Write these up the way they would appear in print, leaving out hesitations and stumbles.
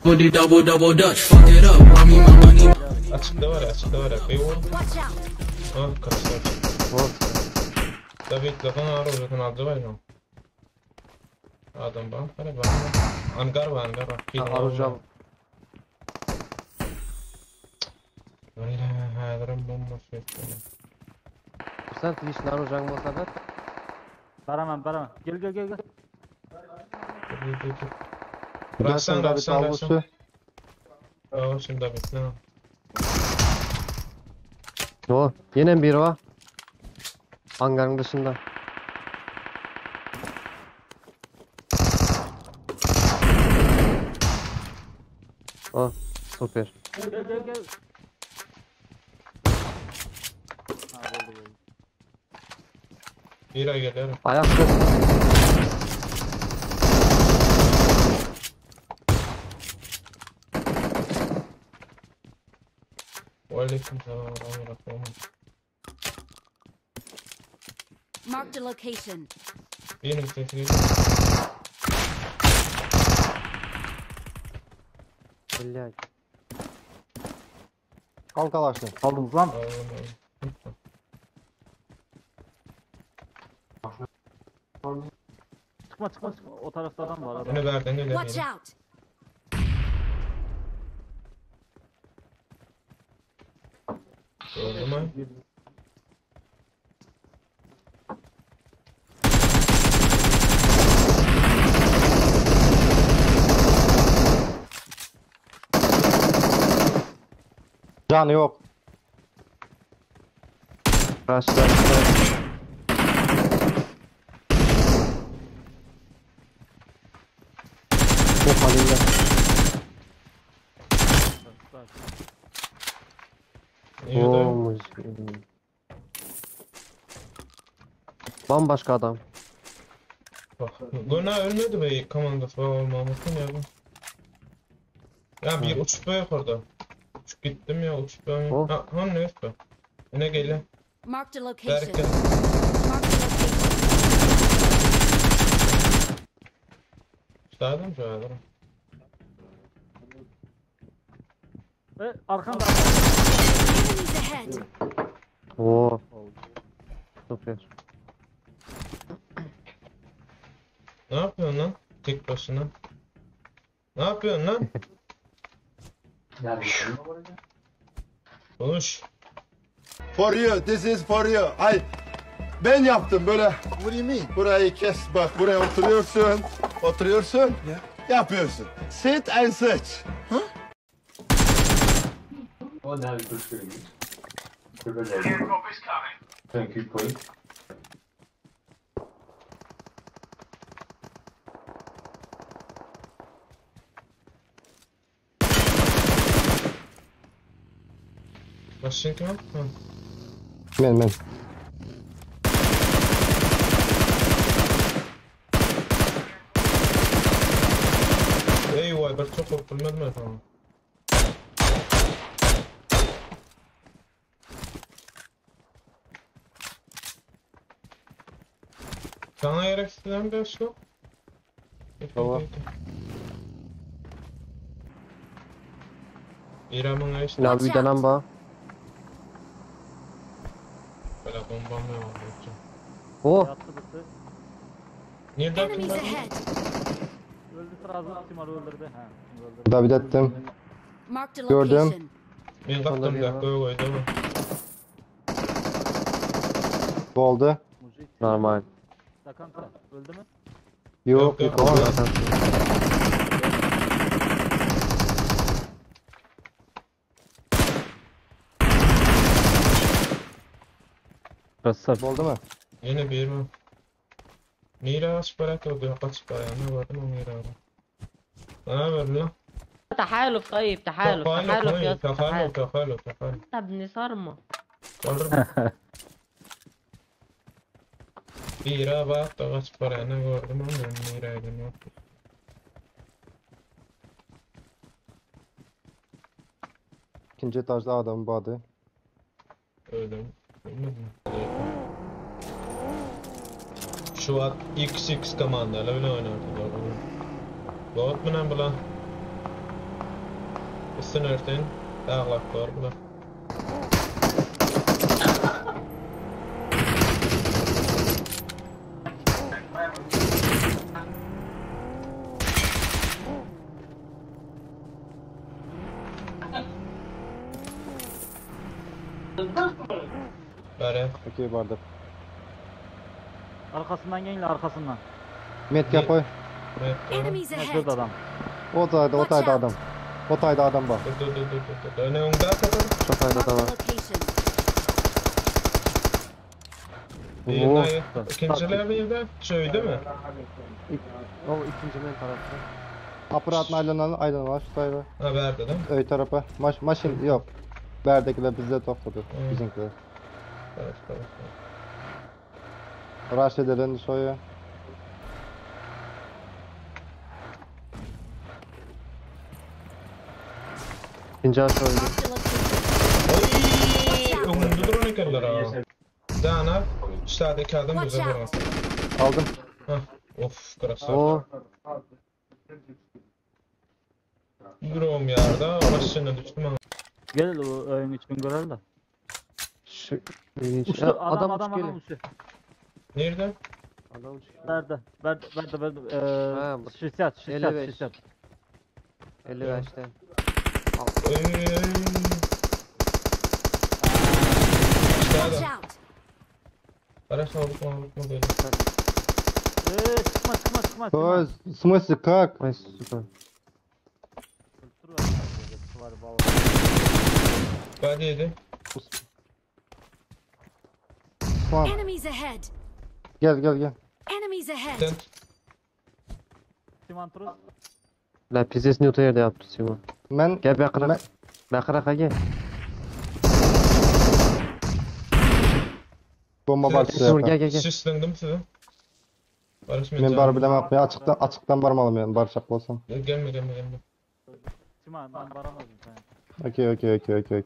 With the double double dutch, fuck it up. I mean my money. Açykda bar, açykda bar. Bir vur. Watch out! Ha, kaçtı. Vur. David lakan ağır olacak, aldı var ya. Adam bak, hadi bak. Angar var, angar var. Arujam. Vallahi häzirem bomba şey. Sen lişni arujaň bolsa ber. Baraman baraman. Gel gel gel gel. Raksan, David raksan, raksan. Avlusu. Tamam şimdi David, ne? O, yine biri var. Hangarın dışında. O, süper. Gel gel gel. Ha oldu oldu. Bir ay geliyorum. Ayak sesi. Aleyküm selam. Rahmetullah. Marked a location. Benim sesi geliyor. Блядь. Al kalaşını. Aldınız lan. Allah'ım. Çıkma çıkma çıkma. O tarafta adam var adam. Beni verdin ileri. Watch out! Oldu mu? Canı yok. Rush, rush, rush. Bu halinde. İyi de. Oo, müzik. Bambaşka adam. Bak. Gona ölmedi be komandası olmamışsın ya bu. Ya bir uçup be yukarıda. Uçup gittim ya uçup be. Oh. Ha, ha ne üstü? Ne geliyor? Marked a location. Derken. Marked a location. Üstadım şu adam. Ve arkanda. Enemies ahead! Oo. Süper. Ne yapıyorsun lan? Tek başına. Ne yapıyorsun lan? Konuş. For you, this is for you. Ay, ben yaptım böyle. What do you mean? Burayı kes bak, buraya oturuyorsun. Oturuyorsun. Yapıyorsun. Sit and search. Oh, now you're pursuing it. Thank you, Queen. Başın kim? Ha. Men men. Ey vay bir çok korktum ben tamam. Sana gereksiz bir yok. Tamam. İrem'in işte Ya bir dönem ba. böyle bombam ne var? Oh, Yattı birisi. Nerede Enemies attın ahead! Öldü sırası Timur öldürdü. Ha, Timur öldürdü. David ettim. Marked a Gördüm. location. Ben kaptım bir da var. koy koydu ama. Boldu. Mucit. normal. Dakanta. Öldü mü? Yok Yok, yok. yıkıldı. Rassa. Boldu mu? Yine bir mi? Mira aç bırak o kaç para ne var mı Mira? Ne haber lan? تحالف طيب تحالف تحالف يا اسطى تحالف تحالف تحالف تحالف انت ابن صرمة Bira bak da kaç para ne gördüm ama Mira'yı yok. İkinci etajda adam vardı. Öldüm. Ölmedim. Şu an XX komandalı bile oynardılar bunu. Bot mu lan bu lan? Üstüne örten. Dağlak var bular. Bari. Okey bardyr. Arkasından gelin arkasından. Metke koy. Evet, Enemies Ne ahead. dört adam. O taýda, o taýda adam. O taýda adam bar. Dur dur dur dur dur. dur. Öne önde arkada. Şu taýda da Marked a var. location. Oo. Birine ikinciler bir de çöydü mü? O ikinci men tarafta. Aparatın aylanan aylanan şu taýda. Ha verdi değil mi? Öý tarapa. Maş maşyn yok. Bärdekiler bizde topladı. Bizimkiler. Evet, evet. Rush edilen şoýa. İkinci aşağı öldü. Marked a location. Oy, önünde duran ekenler ha. Dana, ştadaki adam Watch bize out. vuran. Aldım. Hah, of, krasavka. Oo. Durum yarda, başına düştüm ama. Gel o öyün için görelim de. Şu ilginç. Uçtu Ya, adam adam adam uçup adam geliyor. uçtu. Nerede? Adam uçup geliyor. Nerede? Verdi verdi verdi. Ha, bu- Şişat şişat 55. şişat. 55'te. Oy, oy, oy. Watch Ştada. out. Araç aldık mı aldık mı böyle. Eee çıkma çıkma çıkma çıkma. Öz, smysl как? Ay süper. Var baba. Body yedi. Tamam. Enemies ahead. Gel gel gel. Enemies ahead. Sen Siman Turuz. La pizdes ne yerde yaptı Simon. Men Gel bakırak. Men- Bakırak gel. bomba bar Simon gel gel gel. Şişlendim size. Barış Men bar bilemem. Ya açıktan açıktan barmalım yani barçak bolsam. Gelme gelme gelme. Siman ben varamazdım sen. Okey okey okey okey okey.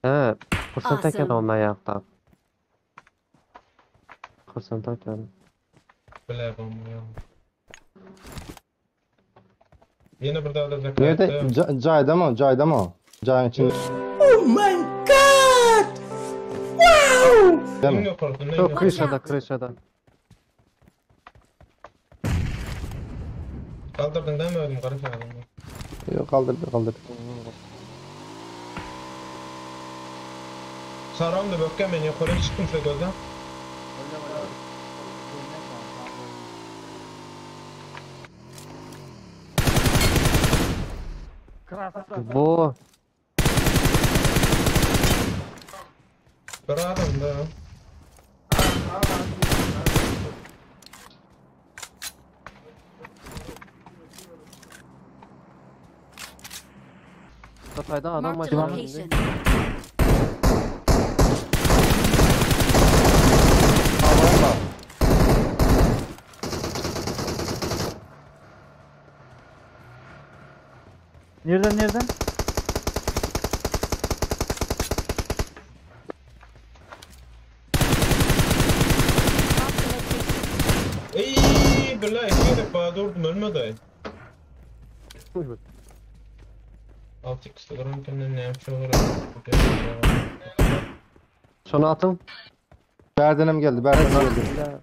He. Fırsat eken Awesome. ondan yaptı. Fırsat eken. Bile bomba ya. Yine burada alacak. Nerede? Cayda mı? Cayda mı? Cayın içinde. Değil mi? Yok orada ne Yok yok. Krişada Krişada. Kaldırdın değil mi öldüm karış adamı? Yok kaldırdı kaldırdı. Saram da bökken ben yukarı çıktım size gözden. Krasavka. Bu. Bir adam da. Hatay'da adam Marked a maçı location. Bomba. Nereden nereden? Marked a location. Ey bile iki defa durdum ölmedi. 6 x duran kendine ne yapmış olur? Şunu atın. Berdenem geldi. Berdenem geldi.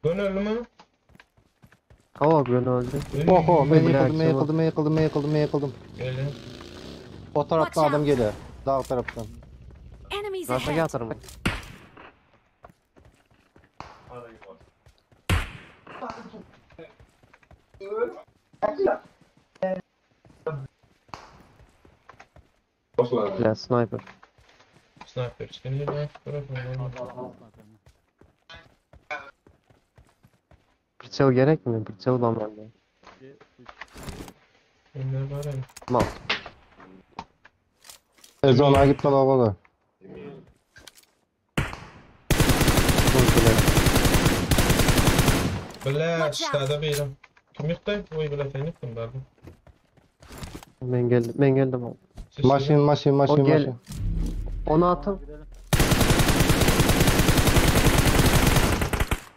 Gönüllü mü? Hava gönü öldü. Oho ben Bile yıkıldım ben Simon. yıkıldım ben yıkıldım ben yıkıldım ben yıkıldım. Gelin. O taraftan Watch adam out. geliyor. Dağ taraftan. Enemies Nasıl ahead. yatırım? La sniper. Sniper çıkın yine. Pritsel gerek mi? Pritsel bana bende. Onlar var ya. Mal. Ezona gitme baba. Bile Watch out. ştada bir. Kim yıktı? Oy bile sen yıktın bari. Ben geldim. Ben geldim abi. Maşin maşin maşin O gel. maşin. Onu atın. Gidelim.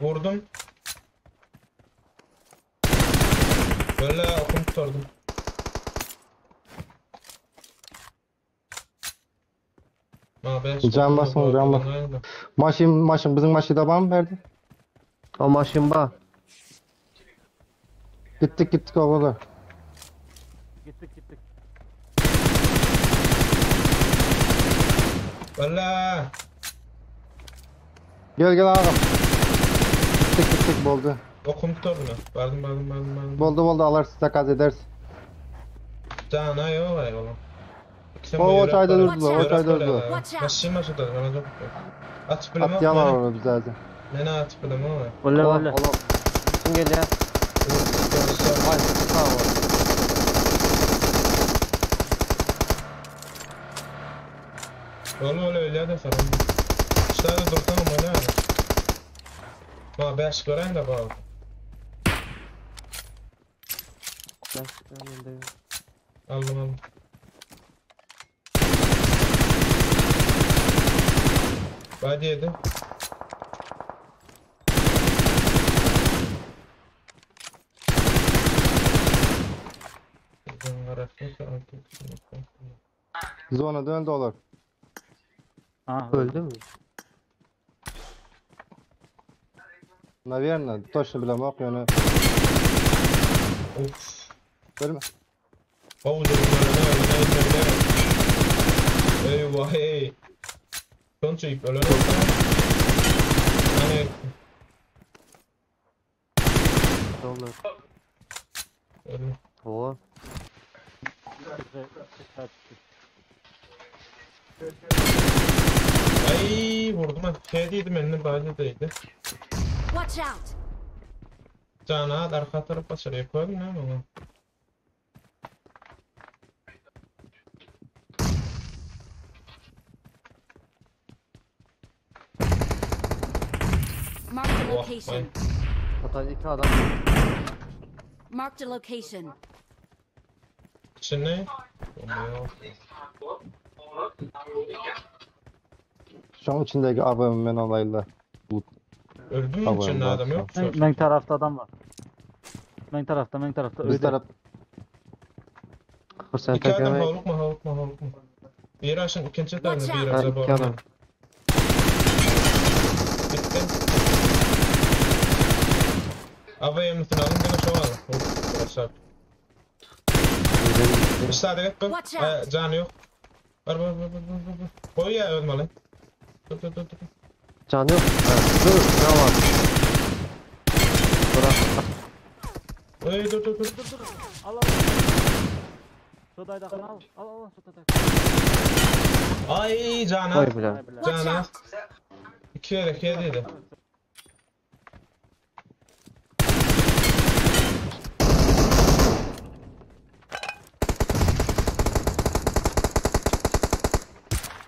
Vurdum. Böyle okum tutardum. Ma beş. Can basın, can bas. Maşyn, maşyn, biziň maşyda barmy bärde? O maşyn bar. Gitdik, gitdik oglanlar. Gitdik gitdik. Valla. Gel gel agam. Gitdik gitdik boldy. Okum tutardım. Bardım bardım bardım bardım. Boldy boldy alarys zakaz ederis. Jana yok ay oğlum. O, o çayda durdular, o çayda durdular. Watch out. Maşyn maşyn da bana çok. Aç bilemem. Atýarlar ony bize hadi. Meni aç bilemem. Öyle Ola, öyle. ola. Kim gelýär? Ay, sag bol. Öyle öyle öyle de sana. İşte dursan ama ne? Ma beş göreyim de bak. Aldım aldım. Body yedi. Zona döndü olar. Aha, Öldü mü? Nawerno, toçno bilemok ýöne. Of. Görme. Oh, öyle öyle öyle. Eyvah hey. Son çekip ölen olsa. Hani Dollar. öyle. Oo. Ay vurdum ha. Şey değildim eline body değdi. Watch out! Cana arka taraf başarıya koydum ne ama. Marked a Oh, location. Hatta iki adam. Marked a location. İçine. Bomba yok. Şoň içindäki AWM men alayla. Öldü mü Tamam, içinde adam yok. Men, men tarafta adam var. Men tarafta, men tarafta. Biz Öyle. taraf Sen İki adam tekrar havlukma havlukma havlukma. Bir aşın ikinci tane Watch bir out. Ha, acaba. iki adam. Bitti. AVM'sini alın gene şu alın. Of, aşağı. Müsaade et bak. Watch out. Canı yok. Var var var var var var. Koy ya ölmeli. Dur dur dur dur. Can yok. Ha, dur, ne var? Bırak. Ey dur dur dur. Dur dur. Al al. Sodayda al. Al al sodayda. Ay cana. Koy bile. Watch Cana. out! İki yere iki yere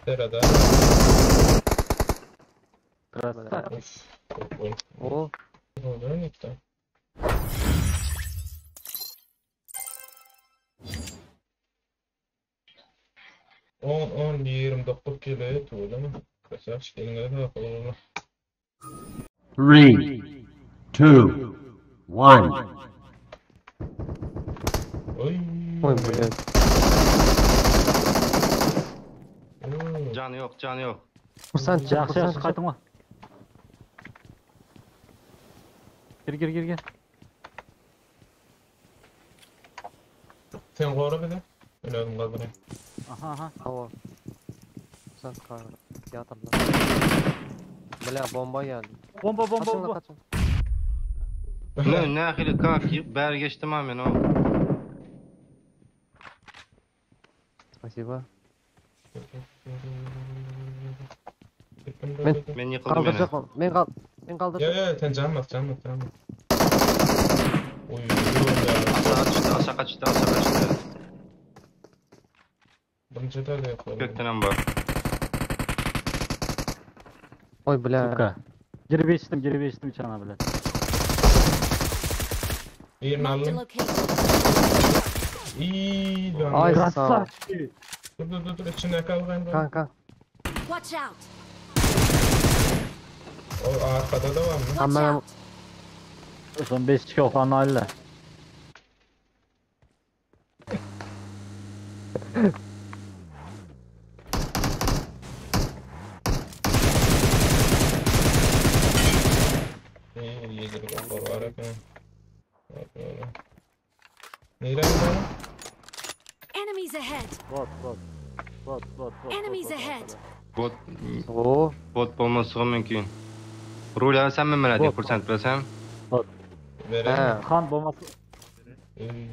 Nerede? Of. Of, of. Oo. Oldu ne gitti? On, 10, 29 kilo tuğdu mu? Kaçar, elinde de bakalım. 3, 2, 1. Oy. Oy bile. Oo. Canı yok, canı yok. Sen çık, Yaxşı sen yaxşı çık. qaytma. Gir gir gir gir. Sen koru bir de. Ben öldüm kaldırayım. Aha aha. Tamam. Sen kal. Yatırlar. Bile bomba geldi. Bomba bomba Kaçın la bomba. kaçın. Ne, ne ahili kalk, ber geçtim ha men o. Спасибо. Ben... Men yıkıldım yine. Kaldıracak mı? Men kal. Men Ya kaldıracak. ya sen can bas can bas can bas. Oy dur ya. Aşağı kaçtı, aşağı kaçtı, aşağı kaçtı. Birinci de yapalım. Gökdelen var. Oy bile. Suka. Girip geçtim, girip geçtim içana bile. Birini Marked a aldım. location. İyi dön. Ay sağ ol. Красавчик. Dur dur dur dur içinde kal ben. Kanka. Watch out! O arkada da var mı? Watch Aman- out! Son 5 2 okan aile. İyi yedirip oklar var eken. Bak öyle. Nereye gidiyor? Enemies ahead! Bot bot. Bot bot bot. Enemies bot, bot, ahead. Bot Oo. bot bolmasy mümkin. Rul sen mi meledi Bot. kursant bilsem? Vereyim mi? He. Kan bombası. İyi.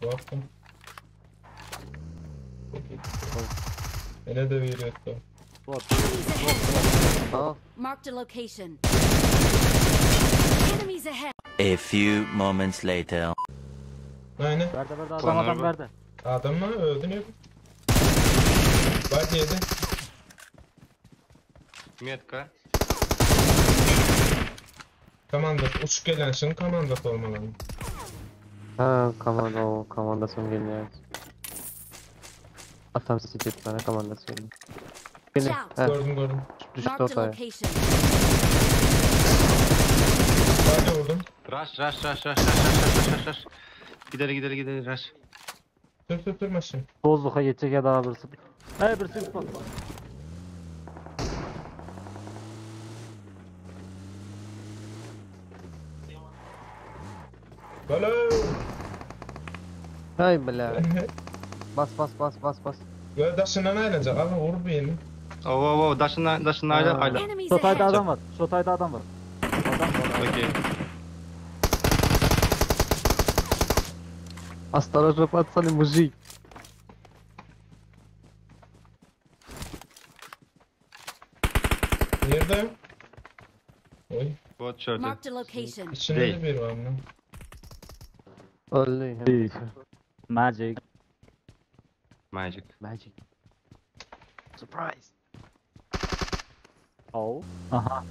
Baktım. Yine de veriyordu. Bot. Enemies ahead! Al. Marked a location. Enemies ahead! A few moments later. Aynen. Verdi verdi adam Onlar adam bu. verdi. Adam mı? Öldü ne? Bak yedi. Metka. Komanda. Uçup gelen şunun komandası olmalı. Ha, komanda o komandasyon gelýär. Atam city tane komandasyon gelýär. Beni, Watch out. he, Gördüm gördüm. düştü Marked a otaya. location. Ben de vurdum. Rush rush rush rush rush rush rush rush rush. Gideli gideli gideli rush. Dur dur dur maşın. Bozluğa geçecek ya daha birisi. Hey birisi bot. Böyle. Hay bile. Bas bas bas bas bas. Böyle daşından ayrılacak. Abi vur bir yerini. Oo oo daşından daşından ayla Ha. ayla. Enemies Şotayda ahead! adam var. Şotayda adam var. Adam var. Okey. Осторожно, пацаны, мужик. Nerede? Oy. Bot çördü. Marked a location. İçinde Değil. de bir var mı? Öldü. Değil. Magic. Magic. Magic. Surprise. Oh. Aha.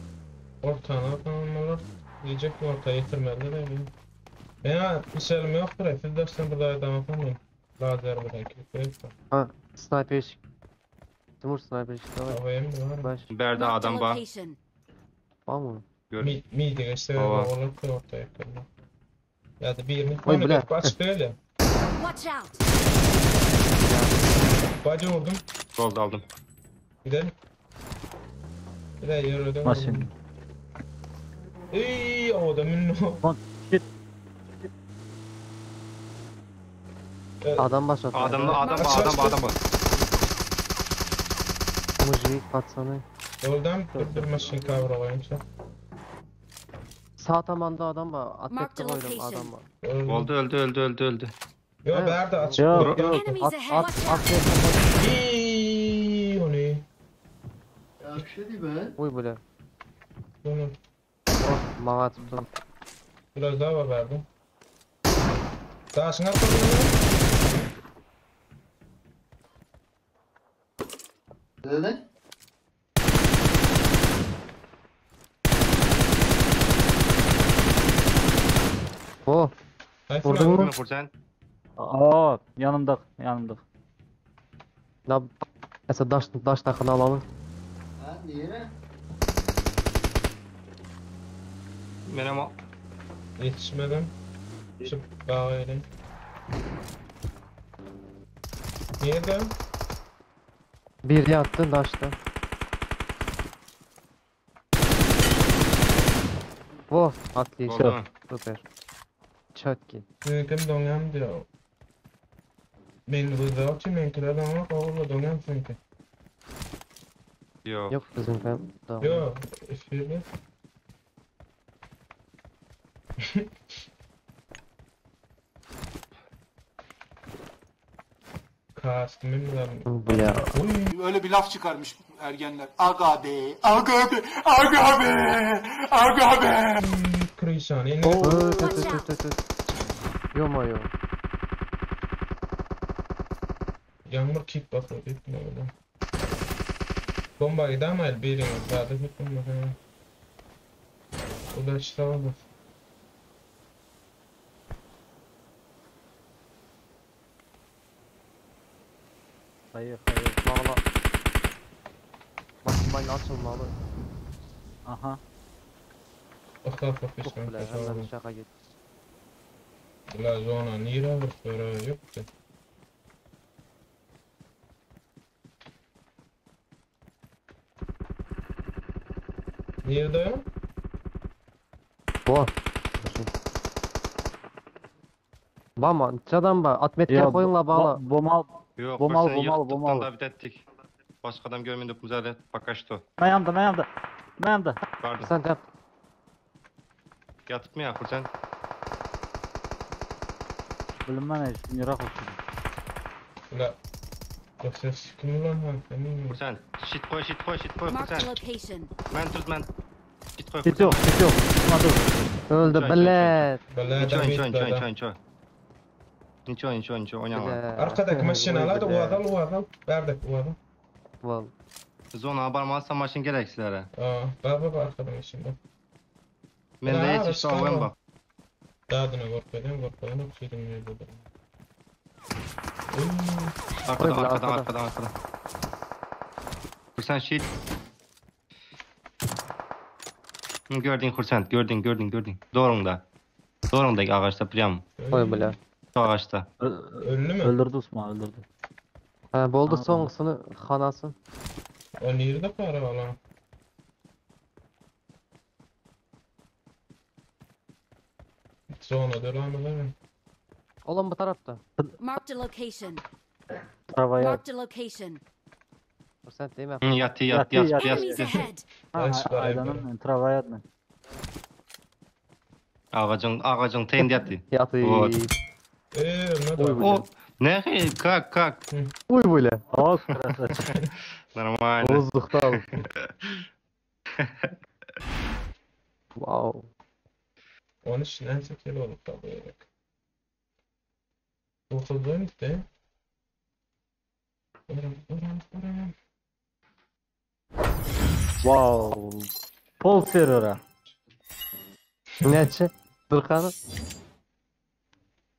Ortağına tamamlar. Diyecek ki ortaya getirmedi de bir. Ya işlerim yok buraya. Siz dersen burada adam yapamayın. Lazer buraya kilitleyip. Ha, sniper iş. Timur sniper iş. Давай. Havaya mı var? Baş. Berde Marked a adam ba. location. Var mı? Gör. Mi, midi geçti. Hava. Olur da ortaya getirme. Ya da birini. Oy, Onu bile. Aç değil ya. Watch out! Bacı vurdum. Gold aldım. Gidelim. Bir de yürüdüm. Maşın. Ey o da minno. Lan shit. Evet. Adam baş atıyor. Adam adam ba adam ba adam ba. Мужик, пацаны. Oradan dur dur maşın kavralayım sen. Sağ tamanda adam var. Marked Atletle a koydum location. adam var. Öldü. Oldu öldü öldü öldü öldü. Yo Evet. berdi aç. Yok yok. Enemies At ahead! at Watch out! atletle Ey o ne? Ya bir şey değil be. Uy bile. Bunu Oh, mağa tuttum. biraz daha var verdim. Daha şuna koyayım. Ne dedin? Oh, Vurdun mu? Kimi kursan? Aa yanımda yanımda. Na Mesela daş daş takını alalım. Ha niye? Benim o. Yetişmedim. Şu bağa öyle. Nerede? Bir yattı daşta. Oh, отлично. Oldu mu? Супер. Четкий. Kim doňam diyor. Men bu da menkiler doňak, oğlu doňam çünkü. Yok. Yok bizimki. Tamam. Yo, üfürü. Kastımım lan. Бля. Uy. Öyle bir laf çıkarmış ergenler. Aga be, aga be, aga be, aga be. Krişan. Yine Tut tut Watch tut out. tut tut. Ё-моё. Yağmur kick basıyor gitme öyle. Bomba gidemeyiz birini zaten gitme. O da işte olmaz. Hayır hayır. Bağla. Bak. Kombayn açylmaly. Aha. Okap Çok bile hemen şaka git. La zona nire bir yoktu. Nerede? Bu. Bama, çadan ba, atmetler koyunla bağla. Bomal. Yok, Bomal, birisini bomal, yıktık, bomal. davet ettik. Başka adam görmedik müsaade. Пока что. Ne yandı, ne yandı? Ne yandı? Pardon. Sen yap. Yatıp mı ya sen? Bilinmez ne, yırak olsun. La. Bak ses kim lan ha? Senin mi? Sen shit koy, shit koy, shit koy Marked a sen. location. Men tut men. Shit koy. Hit yok, hit yok. Tutma dur. Öldü Çay, bilet. Bela Ничего, David ничего, ничего, da. ничего, ничего. Ничего, ничего, ничего, oynama. Arkadaki maşın aladı, o adam, o adam. Berdek o adam. Val. Zona barmazsa maşın gerek sizlere. Aa, bak bak arkada maşın bak. Men de hiç işte oyun bak. Dadına korkmadan korkmadan okşadım ne burada. Arkadan, Koy bile, arkadan, arkada. arkadan, arkadan. Sen shit. Gördün Hursent, gördün, gördün, gördün. Doğrunda. Doğrundaki ağaçta prям. Koy bile. Şu ağaçta. Öldü mü? Öldürdü Osman, öldürdü. Ha, boldu Aa. soňusyny hanasın. O nerede para lan? Zona devam mi? Olan bu tarafta. Marked a location. Travaya. Marked a location. Sen değil mi? Hı, Yattı, yattı, Yattı, yattı, yattı. Enemies yattı. ahead. Ha, aydanın travaya etme. Ağacın, ağacın teyinde yattı. Yatı. Вот. Eee ne Oy da? bu. O, ne? Как, как? Uy böyle. Oh, красавчик. Нормально. Bozdukta al. Wow. 13 näçe kilo olup da bu gerek. 9 gitti. Oram, oram, oram. Wow. Pol servera. Näçe? Dırkanı.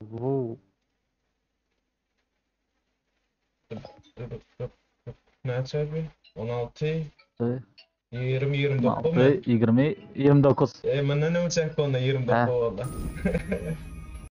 Wow. Dur, dur, dur, dur. Näçe bir? 16, Evet. 20, 29 16, mu? 20, 29. E, benden ne uçak onda 29 Ha. oldu.